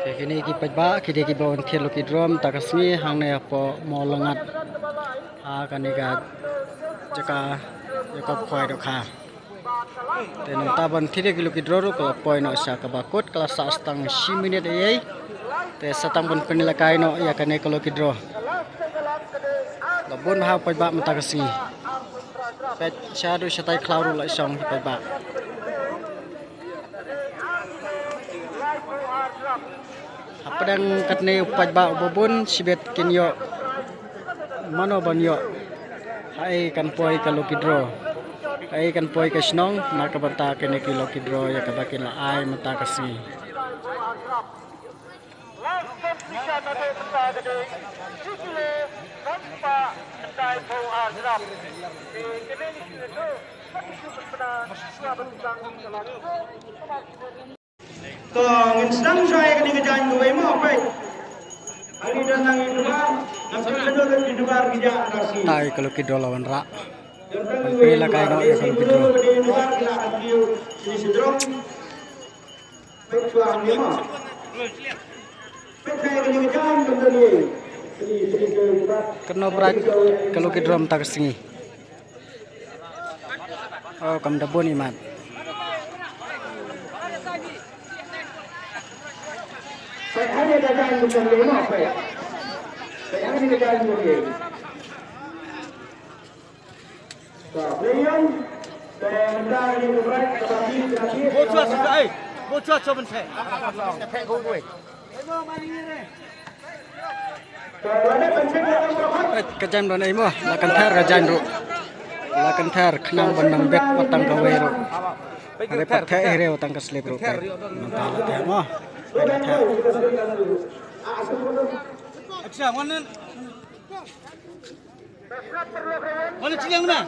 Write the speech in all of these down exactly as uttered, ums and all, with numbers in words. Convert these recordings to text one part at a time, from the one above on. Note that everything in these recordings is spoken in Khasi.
Te kine ki paidbah ki dei kiba wan thied lucky draw mynta ka sngi hangne hapoh Mawlyngkhat, ha kane ka jaka Jakob Khwai Dohkha. Te nangta ban thied ïa ki lucky draw ruh ka la poi noh sha kaba kut, ka la sah sa tang shi minit eiei. Te sa tang ban pynlehkai noh ïa kane ka lucky draw. La bun bha u paidbah mynta ka sngi. Peit shaduh shatai khlaw ruh la shong ki paidbah. Hapdeng katne u paidbah uba bun shibit kin ïoh mano ban ïoh. Haei kan poi ka lucky draw, haei kan poi ka shnong na ka bynta kane ki lucky draw ïa kaba kin la ai mynta ka sngi. To ngin sdang shuwa ïa kane ka jaiñ kawei mo, peit. Ani don nang i dubar, nang sdang sdang i dubar ki ja nasi. Tai ka lucky draw la wanrah. Ban pynlehkai noh ïa ka lucky draw. Peit shuwa ni mo. Peit shuwa ïa kane ka jaiñ, don nang i. Kano bright ka lucky draw mynta ka sngi. Oh, kam da bun imat. Bocor sudah ai. Bocor coba saya. Peit ka jaiñ don ei mo, la kynthar ka jaiñ ruh. La kynthar khnang ban nang bet wat tang kawei ruh. Hynrei pat theh hi re wat tang ka slip ruh peit. Mynta la theh mo. Peit la theh. Action, one. Wala chiliang na.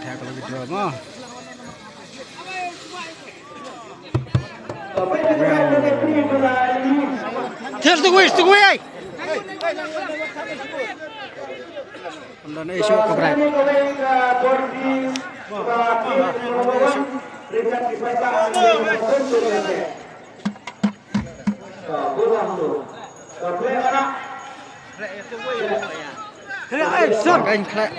Theh ka lucky draw mo. Theh sdang wei, sdang wei ai. Ym don ei shuh ka bright. Khleh, ei, sor. Kain khleh.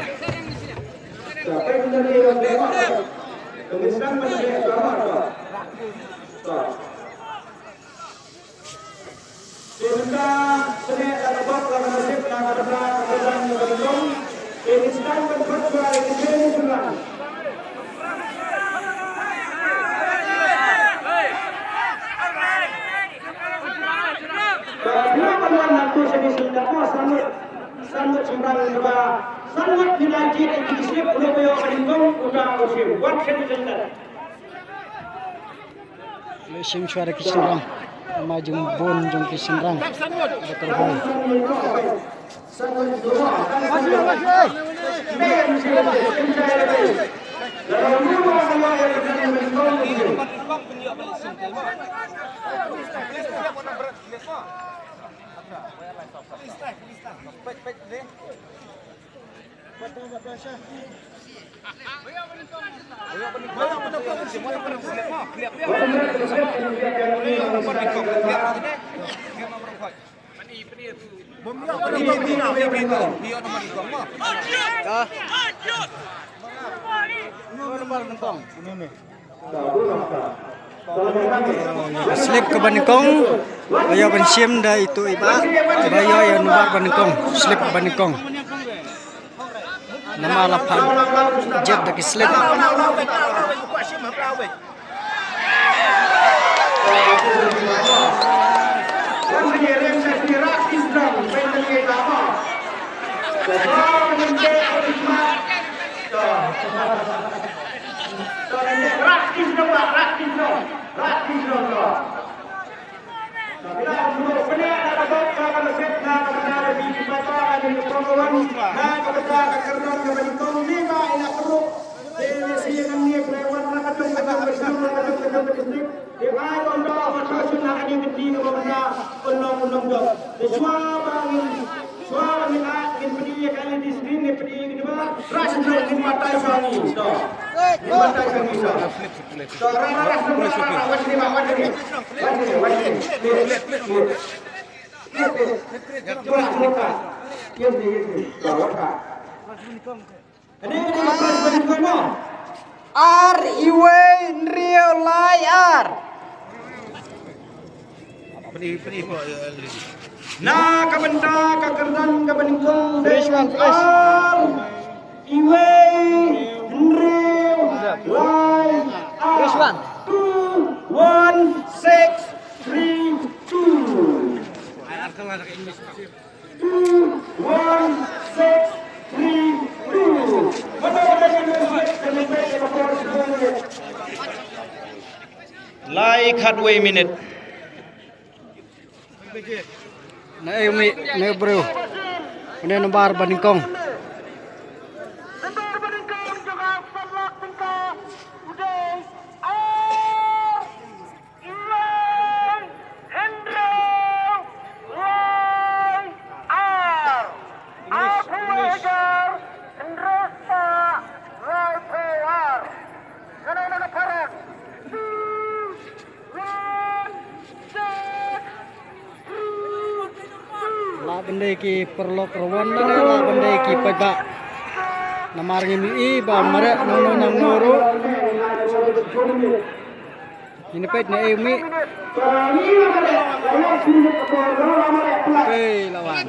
Leh shim shuwa da ki shynrang. Ama jingbun jong ki shynrang. Ba kyrhai. Slip kaba nyngkong, ba ïoh ban shim da itu i bah, ba ïoh ïa number ba nyngkong, slip ba nyngkong. Namar la phah jied da ki slip. Te ba don da ba ka shun na kane ka ti ka ba na un long un long jop. Te shwa ba ngin shwa ba ngin a ngin pdi ïa ka L E D screen ngin pdi ïa ka ba. Rush ngin batai shwa ni. To. Ngin batai shwa ni to. To ra ra ra ra ra. Watch ni ba watch ni. Watch ni watch ni. Yes yes. Yes yes. Yes yes. Yes yes. To watch. Ar, iwei, hynriew, lai, ar. Na ka bynta ka kyrdan ka banyngkong. Fresh one, fresh. Ar, iwei, hynriew, lai, ar. Fresh one. Two one six three two. Two one six three two. Lai khatwei minit. Na ei u mih, na ei u briew. Une u nombar banyngkong. Iwei, hynriew, lai, ar. Arphew wei hajar, hynriew spah, laiphew ar. Ngan ong na ka phareng. Two, one, six, three, two. Lah ban dei ki paralok rawan na ne, lah ban dei ki paidbah. Namar ngim ïohi ba mareh nangno nangno ruh. Ngin peit na ei u mih. Pei lawan.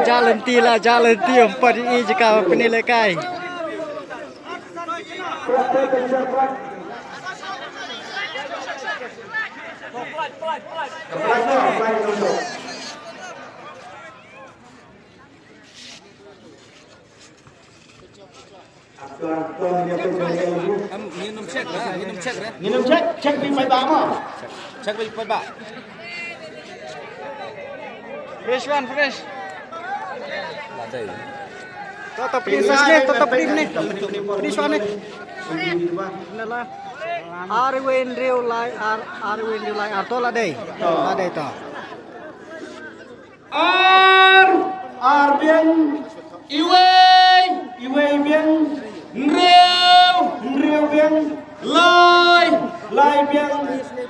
Jah lynti la, jah lynti, ym pat ïohi jaka pynïalehkai. Ngin ym check, ngin ym check, check bad paidbah mo. Check bad paidbah. Fresh one, fresh. To, to, please, ne, to, to, please, ne. Please, one, ne. Nala. Arwei hynriew lai, ar, arwei hynriew lai, ar, to, la dei. La dei, to. Ar, ar biang, iwei, iwei biang, hynriew, hynriew biang, lai, lai biang,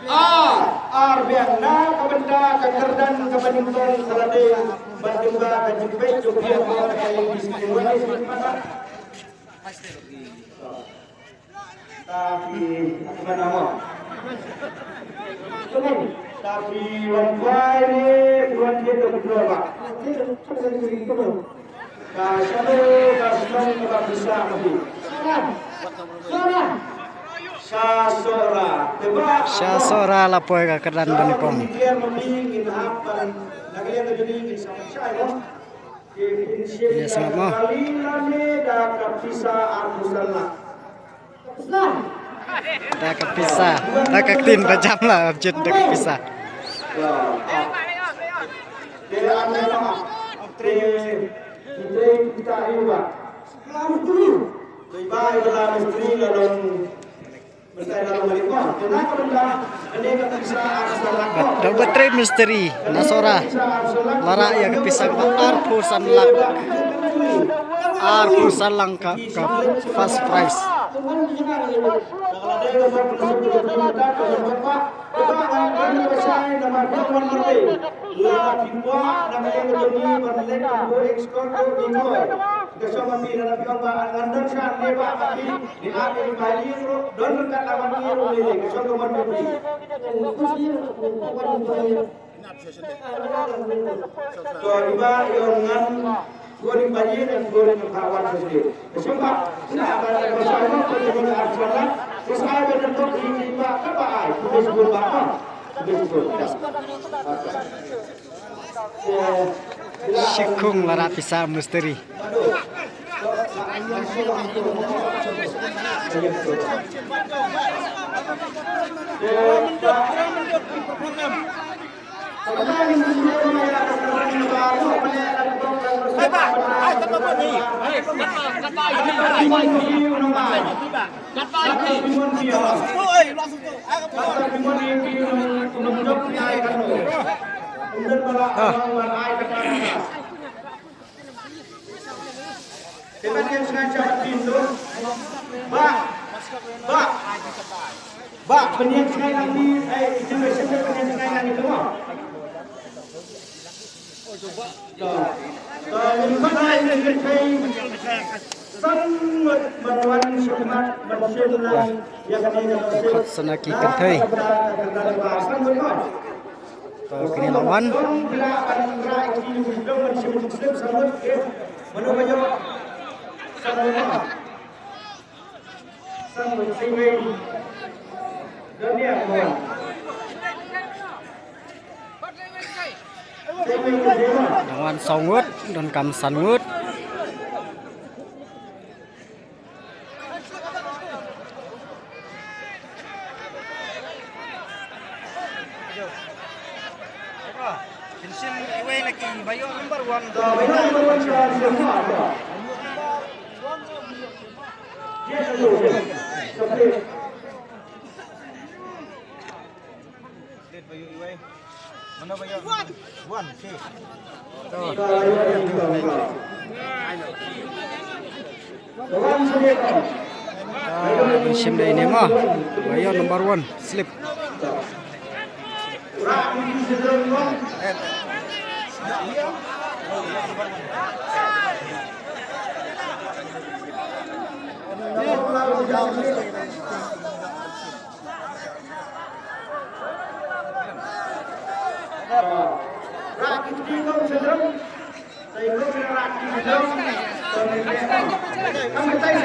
ar, ar biang. Na ka bynta ka kyrdan kaba nyngkong ka la dei ban tymba ka jingpeit jong phi ha ka L E D screen. Wan ïa phi. Ta phi, ta phi wan kwai ne, phi wan thied da ka phi ba. Ka shadow, ka shnong, ka pisa, ka phi. Sha Sohra. Te ba. Sha Sohra la poi ka kyrdan ba nyngkong. Clear ma phi ngin hap ban na ka liang ka jong ngi ngin sa pynshai mo. Ïa sngap mo. Da ka pisa, da ka ktien ba jam la jied da ka pisa. Ba dang ba trei mistri na Sohra. La rah ïa ka pisa kaba arphew san lak. Arphew san lak ka, ka first prize. Shikhung la rah pisa mistri. Te ban ïeng sngewbha ïa ka team tu. Ba. Ba. Ba, pynïeng sngewbha nangne, eh, generation ba pynïeng sngewbha nangne tu mo. To. To, ngin pat ai ngin pynthei. San ngut ban wan sha khmat ban shim lang ïa kane ka Khot sana ki kynthei. San ngut mo. To, kine la wan. Dang wan saw ngut, donkam san ngut. Ah, ban shim dei ne mo. Ba ïoh number one slip.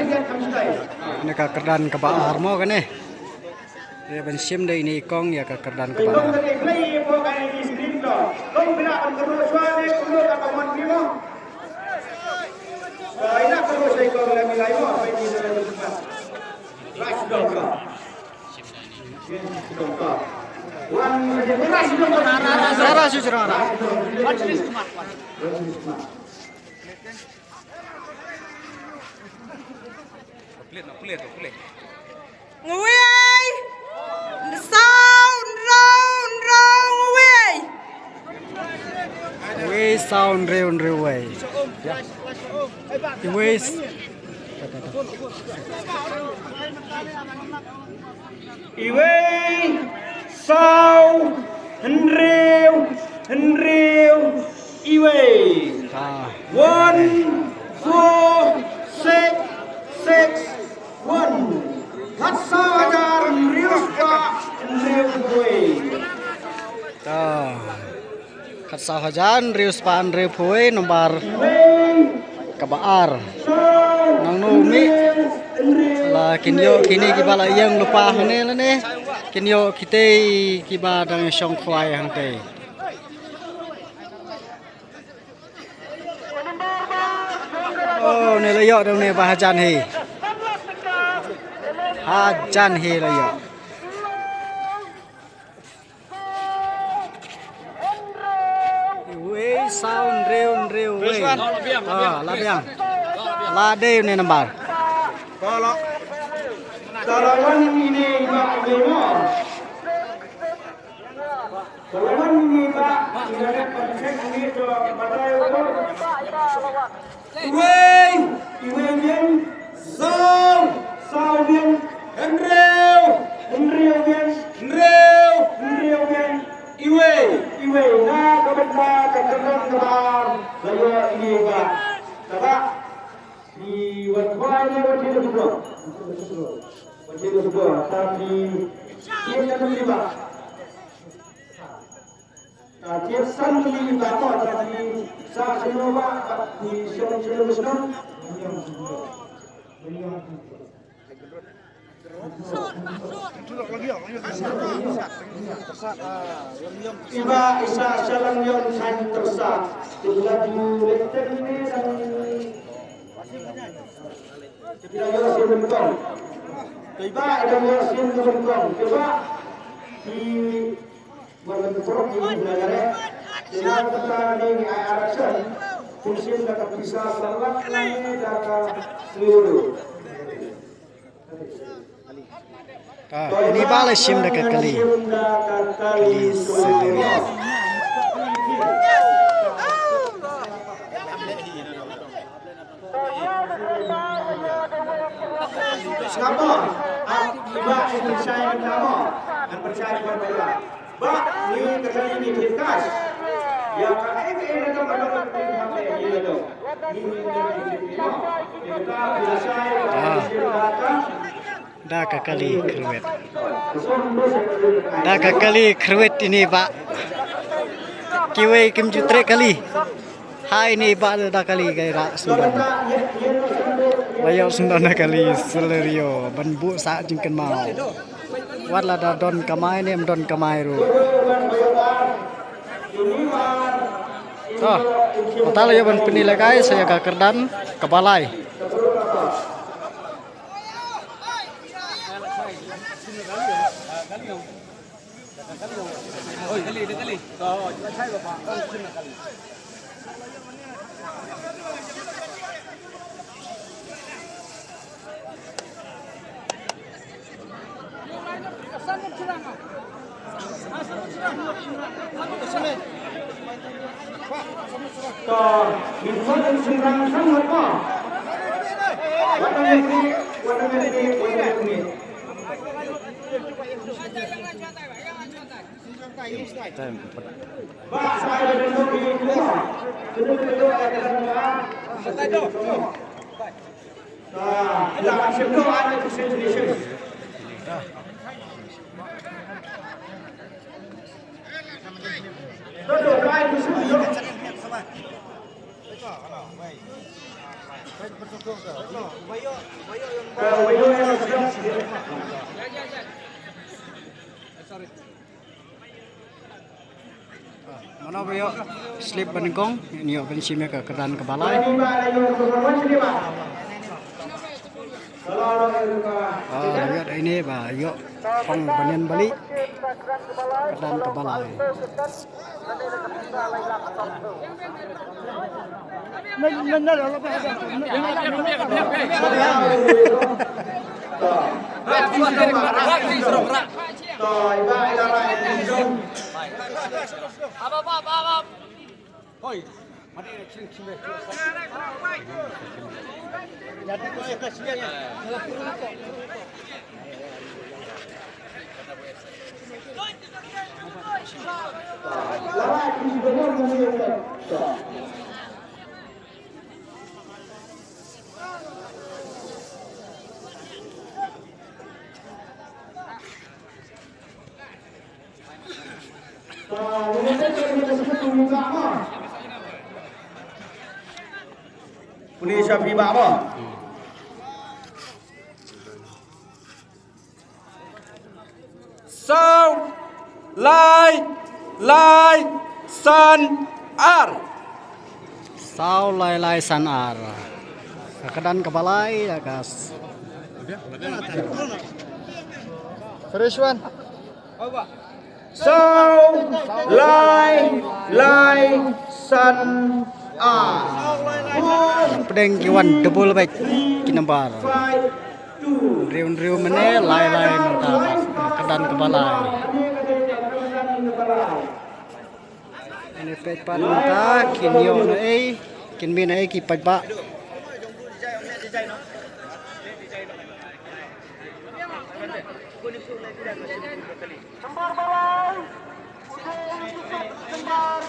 Kane ka kyrdan kaba ar mo kane. Te ban shim da ine i kong ïa ka kyrdan kaba ar. Uwei, saw, hynriew, hynriew, uwei. Uwei, saw, hynriew, hynriew, uwei. Uwei, s- Iwei, saw, hynriew, hynriew, iwei. Ah. One, four, six, six, one. Khatsaw hajar hynriew spah hynriew phew wei. Ah. Khatsaw hajar hynriew spah hynriew phew wei, nombar kaba ar. Nangno u mih? La kin ïoh kine kiba la ïeng lypa hangne lane kin ïoh kitei kiba dang shong khwai hangtei. Oh, ne la ïoh dang ne ba hajan hi. Hajan hi la ïoh. Iwei, saw, hynriew, hynriew, wei. Ah, la biang. La dei une nambar. Tolak. Tolak wan ine ba ine mo. Tolak wan ine ba ine ba ine to ba dei. Iwei, iwei biang, saw, saw biang, hynriew, hynriew biang, hynriew, hynriew biang, iwei, iwei, na ka bynta ka kyrdan kaba ar, la ïoh ine ba, kaba, ki wan khwai ne wan khie da sdang. Wan khie da sdang, ta ki, ki ïa ka bynta ba. Ka jingsan kali ka mo ka jingsan seno ba ka jingsan seno seno. Iba isa salang yon san tersa. Iba di lekten ni dan iba yo sin bengkong. Iba iba yo sin bengkong. Iba di Ba ngan pynphrang ïa u Blei, ïa kata ngi ai action. Pynshim da ka pisa sa lak lane da ka euro. Ta, ini ba la shim da ka kali. Kali sendiri. Sngap mo, ap ki ba ki pynshai mynta mo. Ngan pynshai ki ba ba ïa. Ba ni ka kali ni thik kash. Ïa ka ei ka ei na ka ba ka pynshai ni na ka. Ni ni ni ni ni mo. Ïa ka pynshai ba ka shim da ka. Da ka kali khrwit. Da ka kali khrwit ini ba. Kiwei kim ju treh kali. Ha ini ba da kali kai ra sendon. Ba ïoh sendon da kali Celerio ban buh sah jingkynmaw. Wat la da don kamai ne em don kamai ruh. To. Mynta la ïoh ban pyni lehkai sa ïa ka kyrdan kaba lai. To, ngin sa ngin shynrang shynrang mo. Wat na ngin ri, wat na ngin ri, wat na ngin ri. Ba sa ai ba dang dok ri mo. Kena kena dok ai kena dok. Sa ai dok. Ah, ila kan shim dok ai tu shin shin shin. Mano ba ïoh slip ba nyngkong, ïoh ban shim ïa ka kyrdan kaba lai. Ah, la ïoh da ine ba ïoh phong banian bali. Kyrdan kaba lai. Puni sha phi ba mo. Saw lai lai san ar. Saw lai lai san ar. Ka kyrdan kaba lai ïa ka s- First one. Saw lai lai san ar. Pdeng ki wan double bek ki nambar. Hynriew hynriew mynne lai lai mynta. Kyrdan kaba lai. Ine peit pat mynta kin ïoh na ei kin mih na ei ki paidbah. Nambar ba lai. Nambar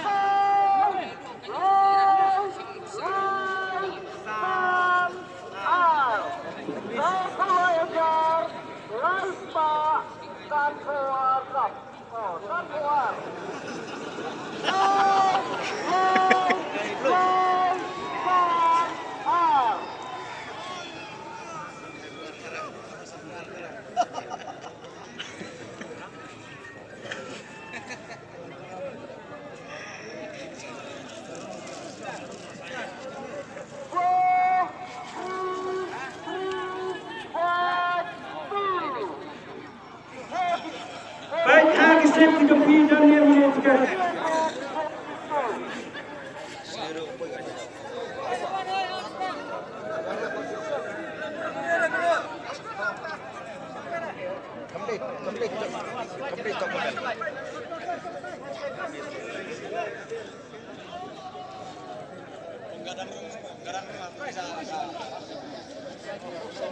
lai. Lai. Lai. Lai. Lai. Lai.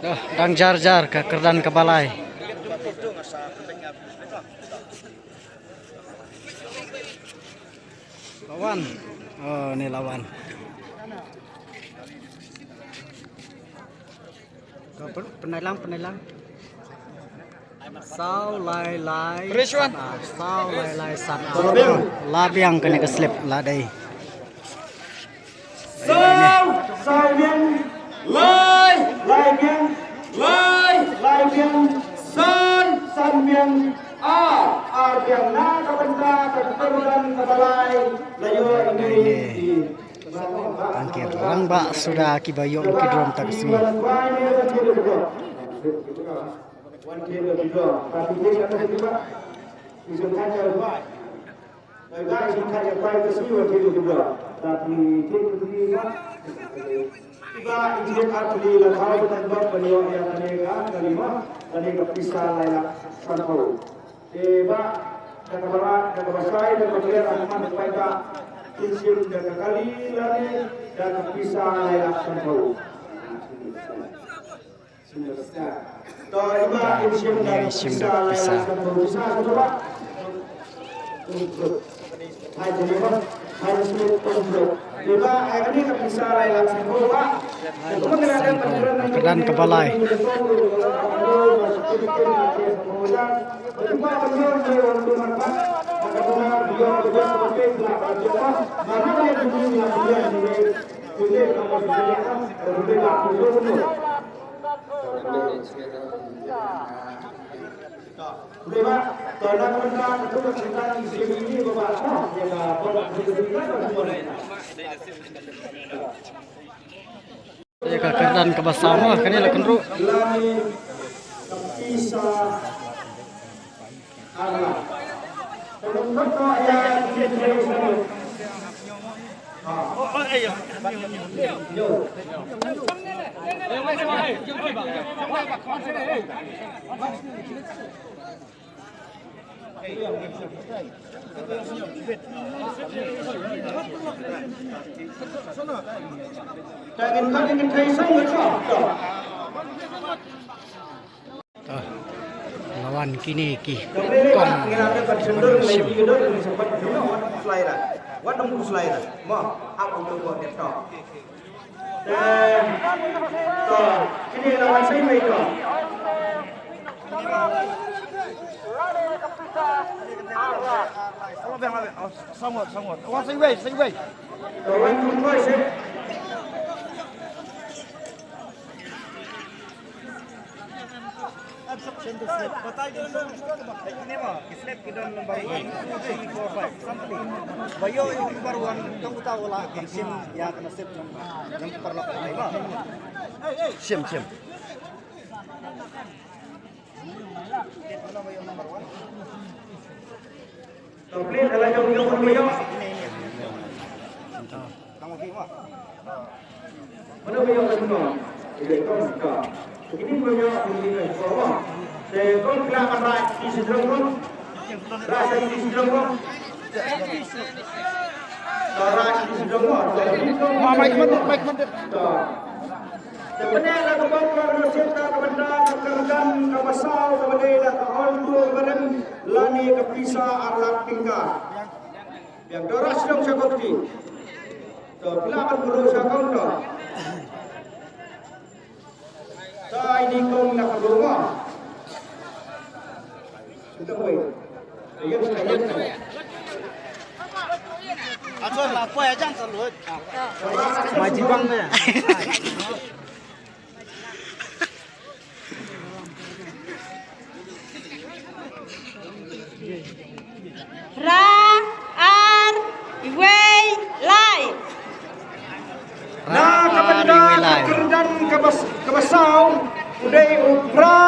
Dah, dang jar jar ka kyrdan kaba lai. Lawan. Oh, ni lawan. Pynai lang, pynai lang. Saw lai lai. Saw lai lai san. La biang kane ka slip la dei. Saw, saw biang. Lai. Lai biang. Lai. Lai biang. San. San biang. Ar. Ar biang na ka bynta ka kyrdan kaba lai. La ïoh ine. Tang ki rangbah suda kiba ïoh ki drum ta ka sngi. Te ba, da kaba rah, da kaba shai, da kaba clear, da kaba man, da kaba ïa ka, kin shim da ka kali lane da ka pisa lai lak sanphew. To, iba in shim da ka pisa lai lak sanphew. Pisa ka ba. Hai, jani ba. Hai, jani ba. Iba, ai, kani ka pisa lai lak sanphew ba. Kyrdan kaba lai. Ïa ka kyrdan kaba saw ma kane la kynruh. To, lawan kine ki kong. Wat nang slide. Mo, hap untuk buat laptop. To, kine lawan saiwei to. Sangot, sangot. Wan saiwei, saiwei. To, wan saiwei. Shim, shim. Te mynne la ka bok ka rnga senta ka bynta ka kyrdan kaba saw kaba dei la ka alto kaba rem lane ka pisa ar lak tyngka. Biang to rah shnong sha kong ti. To pla ban bru sha kong to. Ta ini kong na ka bru ma. Sudah wei. Ayo, ayo. Atur la poi ajang salut. Maji bang ne. Phra, ar, iwei, lai. Na ka bynta ka kyrdan kaba s-, kaba saw, u dei u phra,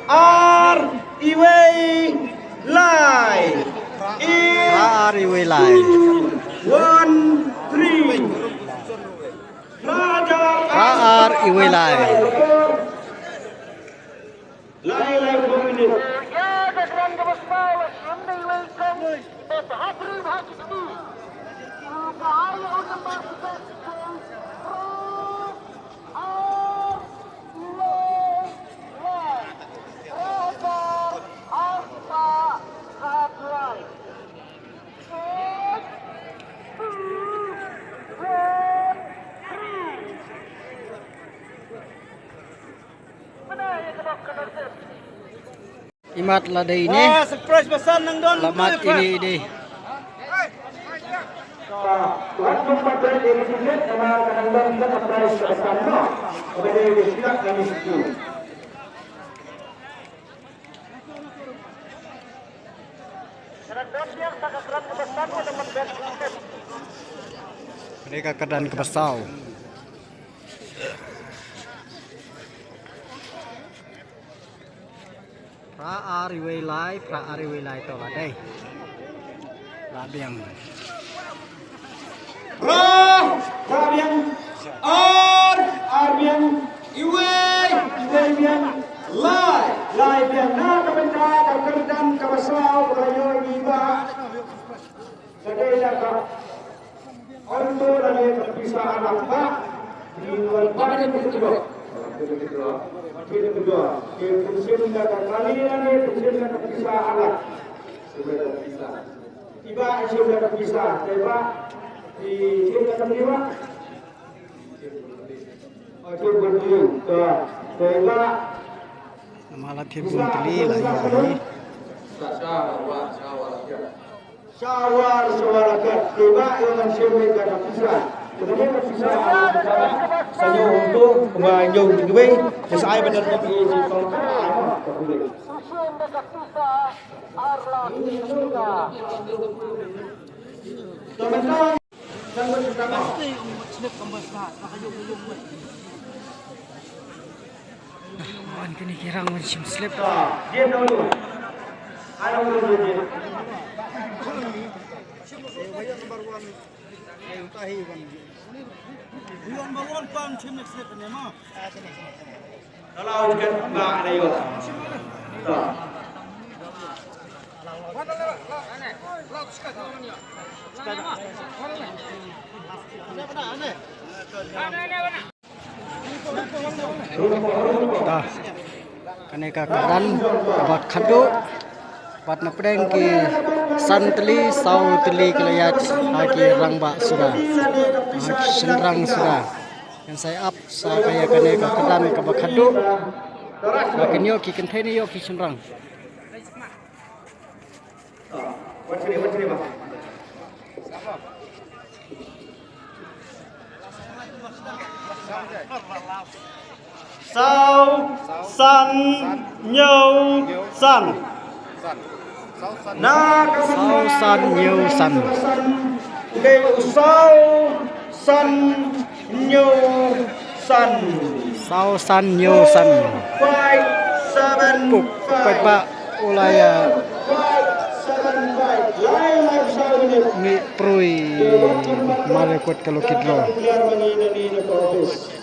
ar, iwei, lai. Phra, ar, iwei, lai. Two, one, three. Phra ar iwei lai. Lai lai. Imat la dei ne. Ah, surprise ba san nang don. La mat ini dei. Ka dei ka kyrdan kaba saw. Phra ar iwei lai, phra ar iwei lai to la dei. La biang. Phra, phra biang. Ar, ar biang. Iwei, iwei biang. Lai, lai biang. Na ka bynta ka kyrdan kaba saw kaba la ïoh ïa ngi ba. Ka dei da ka Alto lane ka pisa anak ba. Di wan ba ne pisa dua. Pisa dua. Ke pisa da ka kali lane pisa da ka pisa anak. Pisa da ka pisa. Iba pisa da ka pisa. Te ba. Di pisa da ka pisa. Oke, berdiri. Te ba. Namar la thied bun tylli la ïa hi. Shawar, shawar, kat, tiba ïa ngan shim ïa ka pisa. Ka pisa, ka pisa, ka pisa, ka pisa, ka pisa. Wan kine ki rang wan shim slip. Ta. Kane ka kyrdan kaba khadduh. Bad na pdeng ki san tylli, saw tylli ki la ïaid ha ki rangbah suda, ha ki shynrang suda. Ngan sa ïa ap sa ka ïa kane ka kyrdan kaba khadduh. Ba kin ïoh ki kynthei ne ïoh ki shynrang. Saw san hynñiew san. Na ka saw san hynñiew san. Dei u saw san hynñiew san. Saw san hynñiew san. Five seven five. Puk, puk ba u la ïa. Five seven five. Lai lai saw minit. Mih prui. Mar ïa kut ka lucky draw.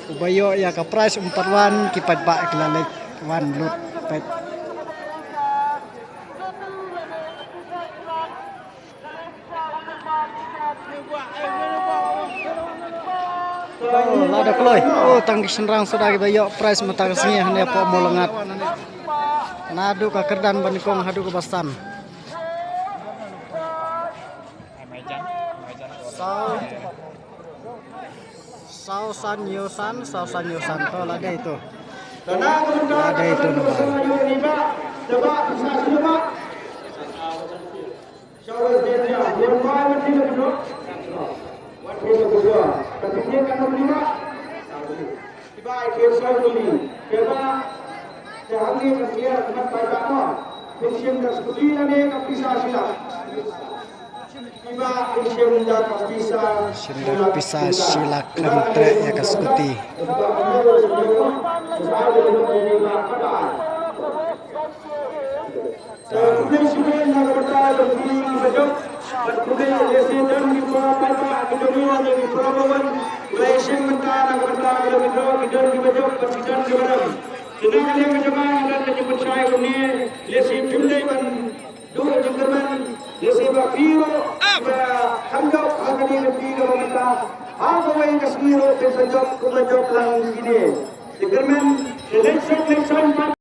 Uba ïoh ïa ka prize um pat wan, ki paidbah ki la leit wan lut peit. Oh, la da kloi. Oh, tang ki shynrang suda kiba ïoh prize mynta ka sngi hangne hapoh Mawlyngknat. Naduh ka kyrdan ba nyngkong haduh kaba san. Saw, saw san hynñiew san, saw san hynñiew san. To la dei to. La dei to namar. Shim da pisa shi lak khlem treh ïa ka scooty. Duh jingkyrmen, lehse ba phi ruh, ba kham jop ha kane ka pyrthei kaba mynta. Ha kawei ka sngi ruh phin sa jop kumba jop lang kine. Jingkyrmen, selection, selection,